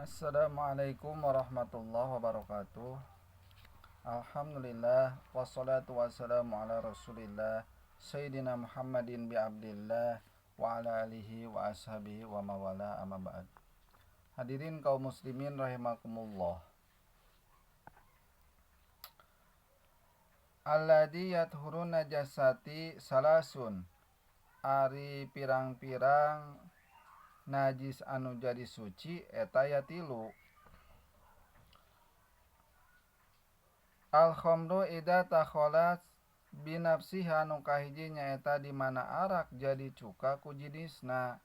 Assalamualaikum warahmatullahi wabarakatuh. Alhamdulillah wassalatu wassalamu ala Rasulillah Sayyidina Muhammadin bi Abdillah wa ala alihi wa ashabihi wa mawala amma ba'd. Hadirin kaum muslimin rahimakumullah. Alladzi yathuru najasati salasun ari pirang-pirang najis anu jadi suci eta aya tilu. Al khamru idza takhalat binafsiha nu kahiji nyaeta di mana arak jadi cuka ku jinisna.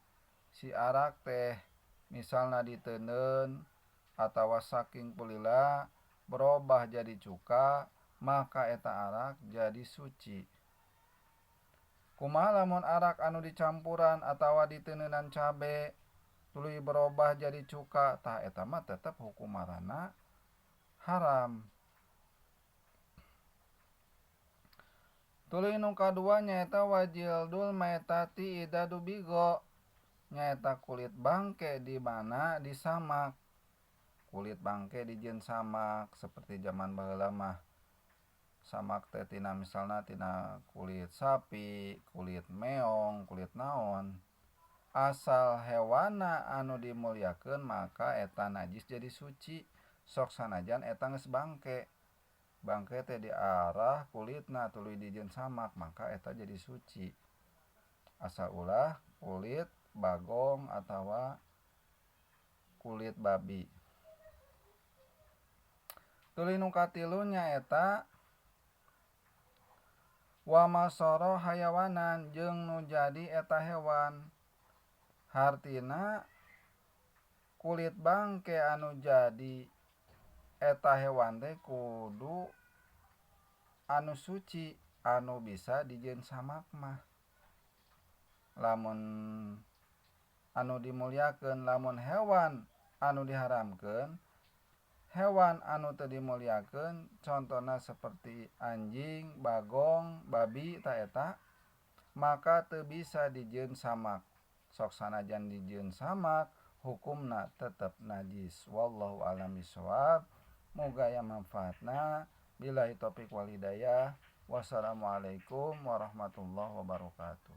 Si arak teh misalna diteundeun atawa saking kulila berobah jadi cuka maka eta arak jadi suci. Kumaha lamun arak anu dicampuran atawa diteuneunan cabe tuluy berobah jadi cuka tah eta mah tetep hukumanana haram. Tuluy nu kadua nyaeta wajildul maitati idza dubigo nyaeta kulit bangke di mana disamak. Kulit bangke dijieun samak seperti zaman baheula mah. Samak teh tina misalna tina kulit sapi, kulit meong, kulit naon. Asal hewana anu dimuliakeun maka eta najis jadi suci. Sok sanajan eta geus bangke. Bangke teh diarah kulitna tuluy dijieun samak maka eta jadi suci. Asal ulah kulit bagong atawa kulit babi. Tuluy nu katilu nyaeta wa masara hayawanan jeung nu jadi eta hewan. Hartina kulit bangke anu jadi eta hewan teh kudu anu suci anu bisa dijieun samak mah. Lamun anu dimuliakeun lamun hewan anu diharamkeun, hewan anu teu dimuliakeun contona seperti anjing, bagong, babi ta eta maka teu bisa dijieun samak. Sok sanajan dijieun samak hukumna tetep najis. Wallahu a'lam bishawab. Muga aya manfaatna. Billahi taufik wal hidayah. Wassalamualaikum warahmatullahi wabarakatuh.